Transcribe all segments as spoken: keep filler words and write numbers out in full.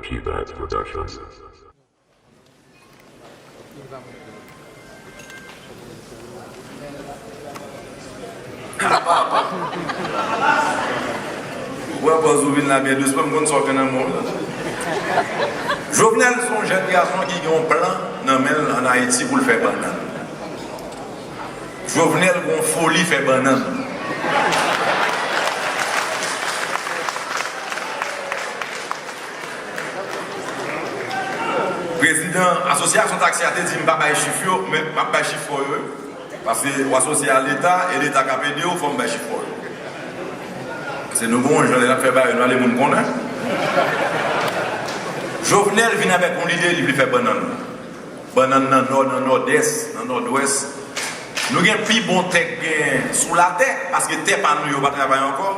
P-Bad Production. Ou wè pòz ou vin la byen dousman, m konn sa w gen nan men w la. Jovenel se yon jèn gason ki gen yon plan nan men l ann Ayiti pou l fè bannann. Jovenel gen yon foli fè bannann. Prezidan Asosyasyon Taksi a te di m pa bay chif yo, men m ap bay chif fò yo wi. Paske w asosye a Leta, e Leta k ap ede w, fò m bay chif fò yo. Paske nou gen yon jan lè n ap fè bagay, nou ale moun konnen. Jovenel vin avèk yon lide, li vle fè bannann. Bannann nan Nò, nan Nòdès, nan Nòdwès. Nou gen pi bon tè k gen sou latè, paske tè pa nou yo pa travay ankò.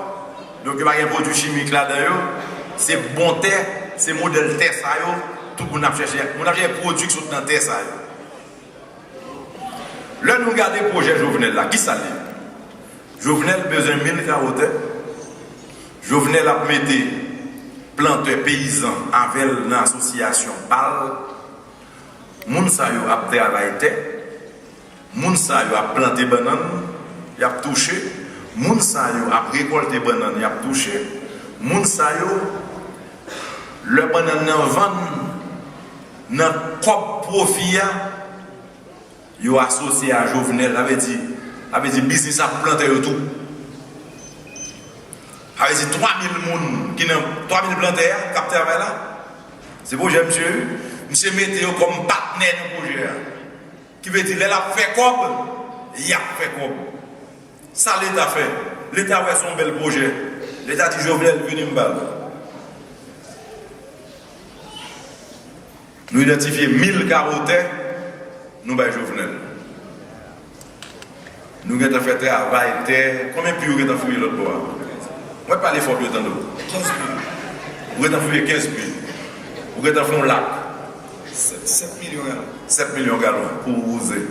Donk, yo pa gen pwodui chimik ladan yo. Se bon tè, se modèl tè sa yo, tout moun ap chèche. Moun ap chèche pwodui k sot nan tè sa yo. Lè nou gade pwojè Jovenel la, kisa l ye? Jovenel bezwen mil kawo tè. Jovenel ap mete plantè peyizan avè l nan asosyasyon pa l. Moun sa yo ap travay tè. Moun sa yo ap plante bannann, y ap touche. Moun sa yo ap rekòlte bannann, y ap touche. Moun sa yo, lè bannann nan vann, nan kòb pwofi a, yo asosye a Jovenel, sa vle di, sa vle di biznis ap plantè yo tou. Sa vle di twa mil moun ki nan, twa mil plantè a k ap travay la, se pwojè misye wi. Misye mete yo kòm patnè nan pwojè a. Ki vle di lè l ap fè kòb, y ap fè kòb. Sa Leta fè? Leta wè se yon bèl pwojè. Leta di Jovenel vini m ba l. Nou idantifye mil kawo tè, nou bay Jovenel. Nou gentan fè travay tè. Konbyen pye ou gentan fouye lòt bò a? Mwen pale fò pou yo tande w. Kenz pye. Ou gentan fouye kenz pye. Ou gentan fè yon lak. Sèt milyon galon. Sèt milyon galon pou wouze.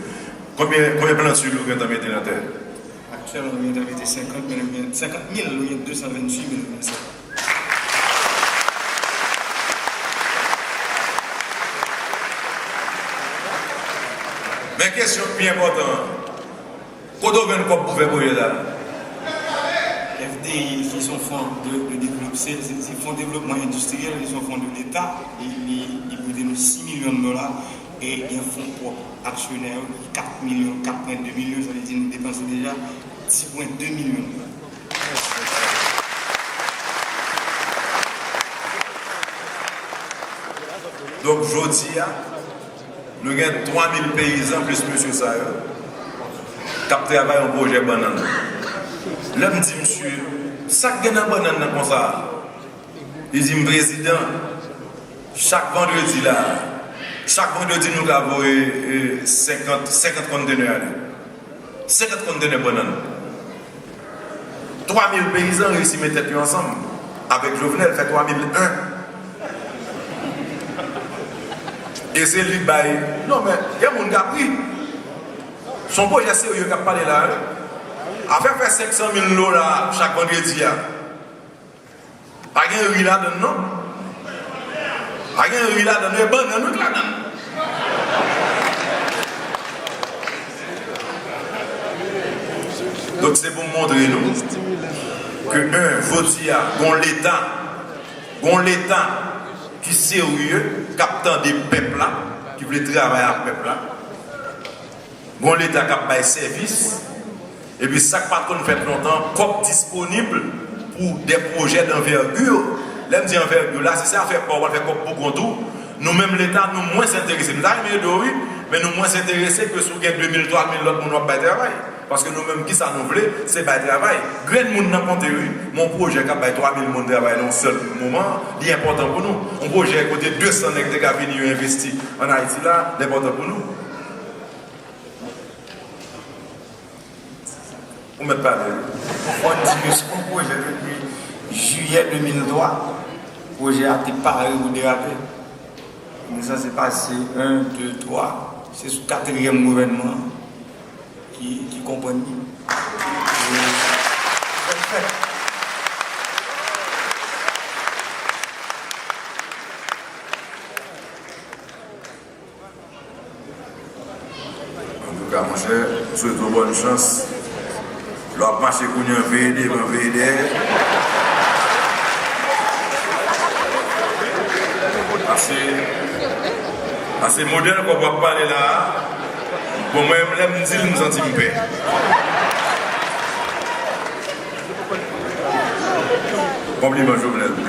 Konbyen, konbyen plant swil ou gentan mete nan tè? Aktyèlman, nou gentan mete senkant, men nou gen senkant mil, nou gen de san venntuit mil nou gen sèt. Men kesyon k pi enpòtan an, kote w jwenn kòb pou fè pwojè sa a? F D I, ki se yon fon de, de devlop-, se, se, se fon devlopman endistriyèl, ki se yon fon de Leta, li, li, li prete nou sis milyon dola, e gen fon pwòp aksyonè yo ki kat milyon, kat pwen de milyon, sa vle di nou depanse deja dis pwen de milyon dola. Donk, jodi a, nou gen twa mil peyizan plis mesye sa yo k ap travay yon pwojè bannann. Lè m di misye, sa k gen nan bannann nan konsa? Li di m, prezidan, chak vandredi la, chak vandredi nou ka voye, e, senkant, senkant kontenè ale. Senkant kontenè bannann. Twa mil peyizan reyisi met tèt yo ansanm avèk Jovenel, fè twa mil en. E se li k bay. Non, men, gen moun k ap ri. Se yon pwojè serye k ap pale la, wi. Afè fè senk san mil dola chak vandredi a. Pa gen ri ladann, non. Pa gen ri ladann, non. E bannann wi k ladann. Donk, se pou m montre nou ke, en, jodi a, gon Leta, gon Leta ki serye, k ap tande pèp la, ki vle travay ak pèp la. Gon Leta k ap bay sèvis, epi sa k pa t konn fèt lontan, kòb disponib pou de pwojè danvègi. Lè m di anvègi la, si se afè pa w, w al fè kòb pou kont ou, nou menm Leta, nou mwens enterese. Nou ta renmen ede w, wi, men nou mwens enterese ke si w gen de mil, twa mil lòt moun w ap bay travay. Paske nou menm, kisa nou vle? Se bay travay. Grenn moun nan konte, wi. Men yon pwojè k ap bay twa mil moun travay nan yon sèl moman, li enpòtan pou nou. Yon pwojè kote de san nèg te ka vini yo envesti ann Ayiti la, li enpòtan pou nou. Ou mèt pale, wi. Fò n di ke se yon pwojè depi jiyè de mil twa, pwojè a te pare pou derape. Li sanse pase en, de, twa. Se sou katriyèm gouvènman an ki, ki konprann li. E, fèt fèt. Monchè, m swete w bòn chans. Lè w ap mache kounye an, veye devan, veye dèyè. Pase, pase modèl kòb w ap pale la a, bon, mwen menm, lè m di l, m santi m pè. Konpliman, Jovenel.